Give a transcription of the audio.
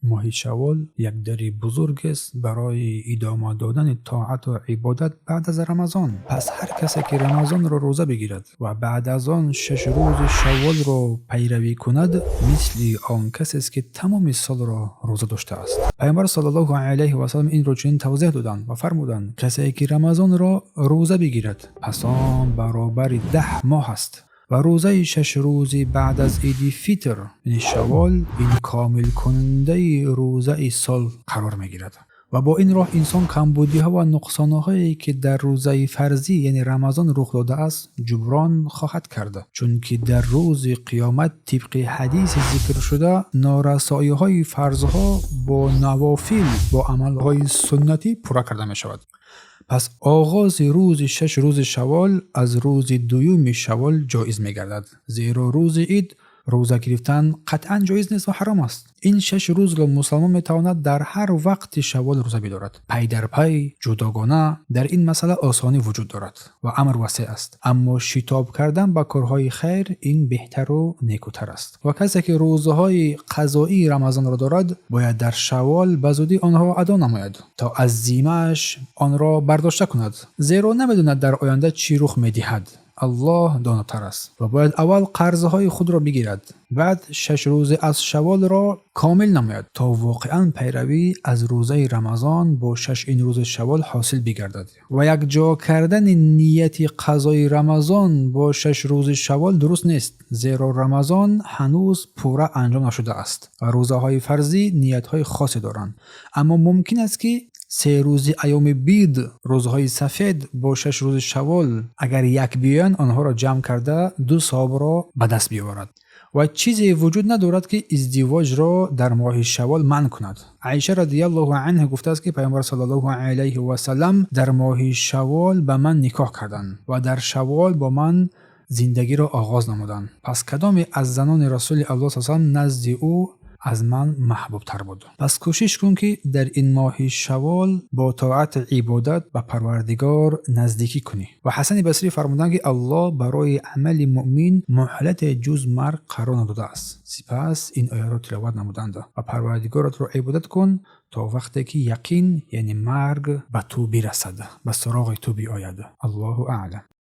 Моҳи Шаввол як дари бузургест барои идома додани тоату ибодат баъд аз Рамазон. Пас ҳар касе ки Рамазонро рӯза бигирад ва баъд аз он 6 рӯзи Шавволро пайравӣ кунад, мисли он касест, ки тамоми солро рӯза доштааст. Пайғамбар саллаллоҳу алайҳи васаллам инро чунин тавзеҳ доданд ва фармуданд: «Касе ки Рамазонро рӯза бигирад, пас он баробари 10 моҳ аст ва рӯзаи 6 рӯзи баъд аз иди фитр, яъне Шаввол, ин комилкунандаи рӯзаи сол қарор мегирад». Ва бо ин роҳ инсон камбудиҳо ва нуқсонҳое, ки дар рӯзаи фарзӣ, яъне Рамазон, рух додааст, ҷуброн хоҳад кард, чунки дар рӯзи қиёмат, тибқи ҳадиси зикршуда, норасоиҳои фарзҳо бо навофил, бо амалҳои суннатӣ пурра карда мешавад. Пас оғози рӯзи 6 рӯзи Шаввол аз рӯзи дуюми Шаввол ҷоиз мегардад, зеро рӯзи ид рӯза гирифтан қатъан ҷоиз нест ва ҳаром аст. Ин 6 рӯзро мусалмон метавонад дар ҳар вақти Шаввол рӯза бидорад, пай дар пай, ҷудогона. Дар ин масъала осонӣ вуҷуд дорад ва амр васеъ аст, аммо шитоб кардан ба корҳои хайр ин беҳтару некутар аст. Ва касе ки рӯзаҳои қазоии Рамазонро дорад, бояд дар Шаввол ба зудӣ онҳоро адо намояд, то аз зиммааш онро бардошта кунад, зеро намедонад, дар оянда чӣ рух медиҳад. Аллоҳ донотар аст. Ва бояд аввал қарзҳои худро бигирад, баъд 6 рӯзи аз Шавволро комил намояд, то воқеан пайравӣ аз рӯзаи Рамазон бо шаш ин рӯзи Шаввол ҳосил бигардад. Ва якҷо кардани нияти қазои Рамазон бо 6 рӯзи Шаввол дуруст нест, зеро Рамазон ҳанӯз пурра анҷом нашудааст ва рӯзаҳои фарзӣ ниятҳои хосе доранд. Аммо мумкин аст, ки 3 рӯзи айёми бид, рӯзҳои сафед, бо 6 рӯзи Шаввол агар як биёянд, онҳоро ҷамъ карда, ду савобро ба даст биёварад. Ва чизе вуҷуд надорад, ки издивоҷро дар моҳи Шаввол манъ кунад. Аиша радиаллоҳу анҳу гуфтааст, ки Пайғамбар саллаллоҳу алайҳи васаллам дар моҳи Шаввол ба ман никоҳ карданд ва дар Шаввол бо ман зиндагиро оғоз намуданд. Пас кадоме аз занони Расули Аллоҳ салам назди ӯ аз ман маҳбубтар буд? Пас кӯшиш кун, ки дар ин моҳи Шаввол бо тоату ибодат ба Парвардигор наздикӣ кунӣ. Ва Ҳасани Басрӣ фармуданд, ки Аллоҳ барои амали муъмин муҳлате ҷуз марг қарор надодааст. Сипас ин оятро тиловат намуданд: «Ва Парвардигоратро ибодат кун, то вақте ки яқин, яъне марг, ба ту бирасад, ба суроғи ту биояд». Аллоҳу аълам.